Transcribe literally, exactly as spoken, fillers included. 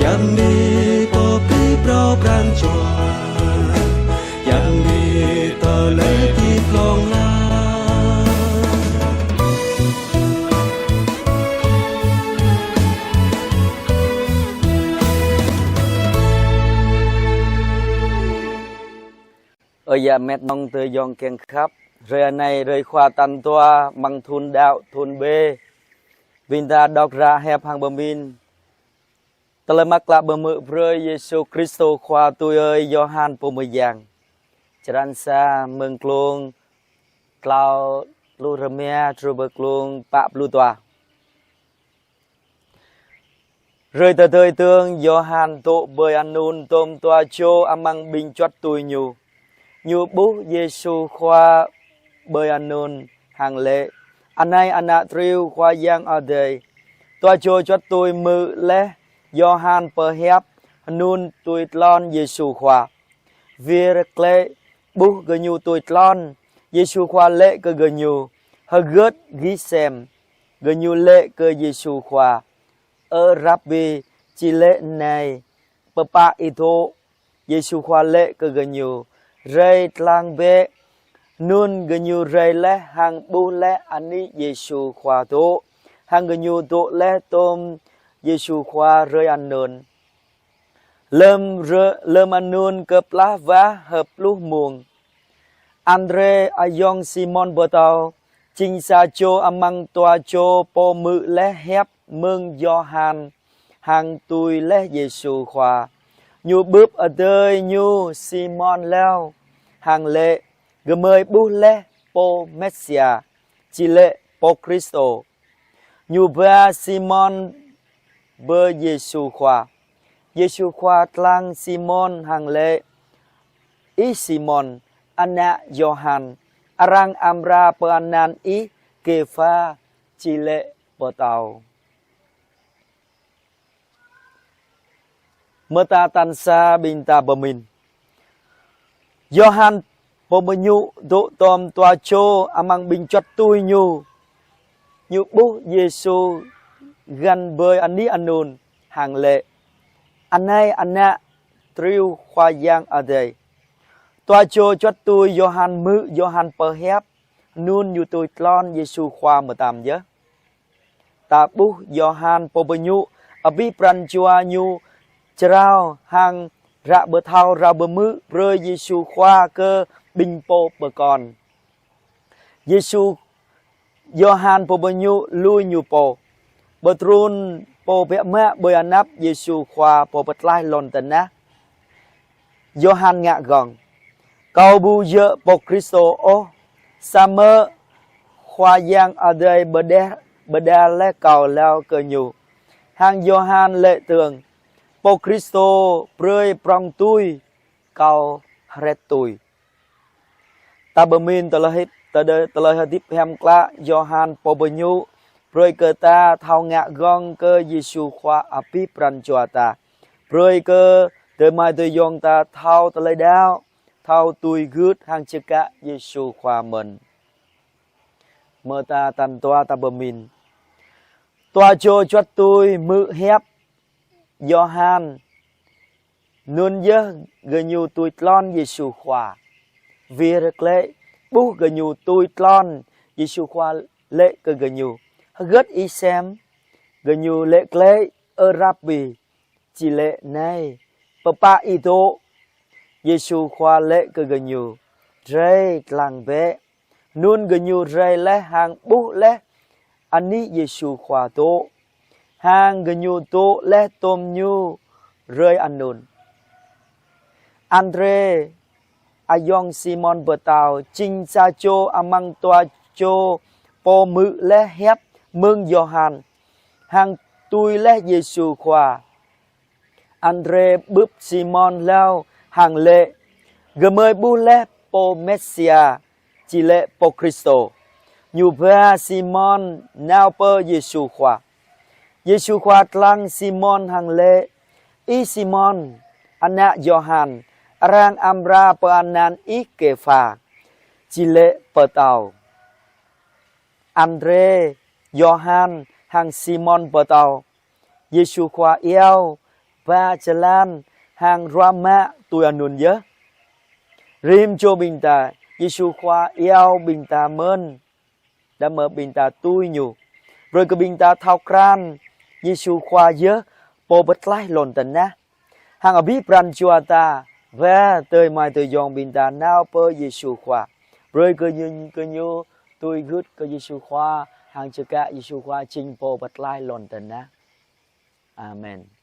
Yăm bi pô pơplih pran jua, yăm bi tơlơi hơdip hlŏng lar. Ơ yă met nong tơ yong kiăng khăp. Hrơi anai hrơi Khua tal dua amăng thun đăo thun B. Ƀing ta đŏk hră hiăp hăng pơmĭn Tơlơi Mơak Klă pơhmư̆ brơi Yêsu Kristô Khua tui ơi Yôhan Pô Mơyang. Črăn sa mơ̆ng klung klâo pluh rơma truh pơ klung pă pluh dua. Hrơi tơdơi dơ̆ng Yôhan dŏ ƀơi anŭn tôm dua čô amăng ƀing čuăt tui ñu. Ñu ƀuh Yêsu Khua ƀơi anŭn hăng laĭ: Anai Ană Triu Khua Yang Adai. Dua čô čuăt tui hmư̆ laih Yôhan pơhiăp anŭn tui tlôn Yêsu Khua. Wir glaĭ ƀuh gơñu tui tlôn, Yêsu Khua laĭ kơ gơñu: Hơgĕt gih sem? Gơñu laĭ kơ Yêsu Khua: Ơ Rabbi, či laĭ nai: Pơpă ih dŏ? Yêsu Khua laĭ kơ gơñu: Rai lăng bĕ. Anŭn gơñu rai laih hăng ƀuh laih anih Yêsu Khua dŏ, hăng gơñu dŏ laih tôm Yêsu Khua hrơi anŭn. Lơ̆m hrơ-, lơ̆m anŭn kơplah wah hơpluh mông. Andrê, ayŏng Simôn Pơtâo, jing sa čô amăng dua čô pô hmư̆ laih hiăp mơ̆ng Yôhan hăng tui laih Yêsu Khua. Ñu bưp adơi ñu Simôn hlâo hăng laĭ: Gơmơi ƀuh laih Pô Mêsia, či laĭ Pô Kristô. Ñu ba Simôn pơ Yêsu Khua. Yêsu Khua lăng Simôn hăng laĭ: Ih Simôn, ană Yôhan, arăng amra pơanăn ih Kêpha, či laĭ Pơtâo. Mơta tal sa ƀing ta pơmĭn. Yôhan Pô Mơñŭ dŏ tôm dua čô amăng ƀing čuăt tui ñu. Ñu ƀuh Yêsu găn ƀơi anih anŭn hăng laĭ: Anai Ană Triu Khua Yang Adai. Dua čô čuăt tui Yôhan hmư̆ Yôhan pơhiăp anŭn ñu tui tlôn Yêsu Khua mơtam yơh. Ta ƀuh Yôhan Pô Mơñŭ abih pran jua ñu jrao hăng ră pơthâo rao pơhmư̆ brơi Yêsu Khua kơ ƀing pô pơkŏn. Yêsu, Yôhan Pô Mơñŭ lui ñu pô. Pơtrun pô biă mă ƀơi anăp Yêsu Khua Pô Pơtlaih lŏn tơnah. Yôhan ngă gơ̆ng: Kâo ƀu djơ̆ Pô Kristô ôh, samơ̆ Khua Yang Adai pơđar, pơđar laih kâo hlâo kơ ñu. Hăng Yôhan laĭ dơ̆ng: Pô Kristô brơi prŏng tui, kâo hret tui. Ta pơmĭn tơlơi hit-, tơdơi-, tơlơi hơdip hiam klă Yôhan Pô Mơñŭ brơi kơ ta thâo ngă gơ̆ng kơ Yêsu Khua abih pran jua ta. Brơi kơ adơi amai adơi ayŏng ta thâo tơlơi đaŏ, thâo tui gưt hăng čơkă Yêsu Khua mơ̆n. Mơta tal dua ta pơmĭn. Dua čô čuăt tui hmư̆ hiăp Yôhan. Anŭn yơh gơñu tui tlôn Yêsu Khua. Wir glaĭ ƀuh gơñu tui tlôn, Yêsu Khua laĭ kơ gơñu: Hơgĕt ih sem? Gơñu laĭ glaĭ: Ơ Rabbi, či laĭ nai: Pơpă ih dŏ? Yêsu Khua laĭ kơ gơñu: Rai lăng bĕ. Anŭn gơñu rai laih hăng ƀuh laih anih Yêsu Khua dŏ, hăng gơñu dŏ laih tôm ñu hrơi anŭn. Andrê, ayŏng Simôn Pơtâo, jing sa čô amăng dua čô pô hmư̆ laih hiăp mơ̆ng Yôhan hăng tui laih Yêsu Khua. Andrê bưp Simôn hlâo hăng laĭ: Gơmơi ƀuh laih Pô Mêsia, či laĭ Pô Kristô. Ñu ba Simôn nao pơ Yêsu Khua. Yêsu Khua lăng Simôn hăng laĭ: Ih Simôn, ană Yôhan, arăng amra pơanăn ih Kêpha, či laĭ Pơtâo. Andrê, Yôhan hăng Simôn Pơtâo. Yêsu Khua iâu ba jơlan hăng ruă mă tui anŭn yơh. Rĭm čô ƀing ta, Yêsu Khua iâu ƀing ta mơ̆n, đăm mơ̆ ƀing ta tui Ñu. Brơi kơ ƀing ta thâo krăn Yêsu Khua yơh Pô pơtlaih lŏn tơnah. Hăng abih pran jua ta, ba adơi amai adơi ayŏng ƀing ta nao pơ Yêsu Khua. Brơi kơ ñu, kơ ñu tui gưt kơ Yêsu Khua, hăng čơkă Yêsu Khua jing Pô pơtlaih lŏn tơnah. Amen.